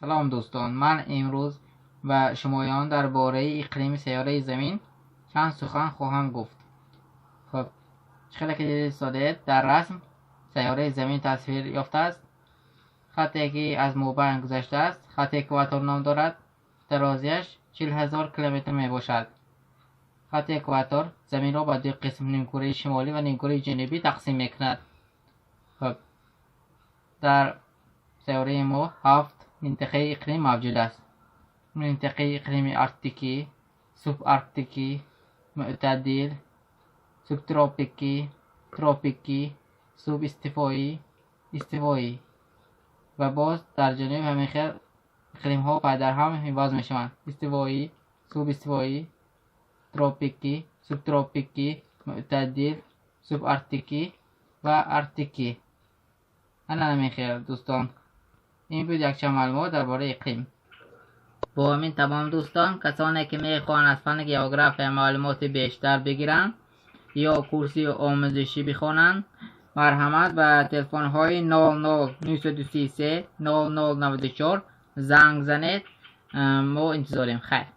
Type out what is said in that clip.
Салом, дӯстон! Ман имрӯз ба шумоён дар бораи иқлими сайёраи Замин чанд сухан хоҳам гуфт. Хуб, чӣ хеле ки дидед, дар расм сайёраи Замин тасвир ёфтааст. Хате ки аз мобайн гузаштааст, хати экватор ном дорад. Дарозиаш 40 000 километр мебошад. Хати экватор Заминро ба ду қисм, нимкураи шимолӣ ва нимкураи ҷанубӣ, тақсим мекунад. Хуб, дар сайёраи мо ҳафт минтақаи иқлим мавҷуд аст: минтақаи иқлими арктикӣ, субарктикӣ, мӯътадил, субтропикӣ, тропикӣ, субистивоӣ, истивоӣ ва боз дар ҷануб ҳамин хел иқлимҳо пайдарҳам иваз мешаванд: истивоӣ, субистивоӣ, тропикӣ, субтропикӣ, мӯътадил, субарктикӣ ва арктикӣ. Ана ҳамин хел, дӯстон. Ин буд якчанд маълумот дар бораи иқлим. Бо ҳамин тамом, дӯстон. Касоне ки мехоҳанд аз фанни география маълумоти бештар бигиранд ё курси омӯзишӣ бихонанд, марҳамат, ба телефонҳои 00933 0094 занг занед. Мо интизорем. Хайр.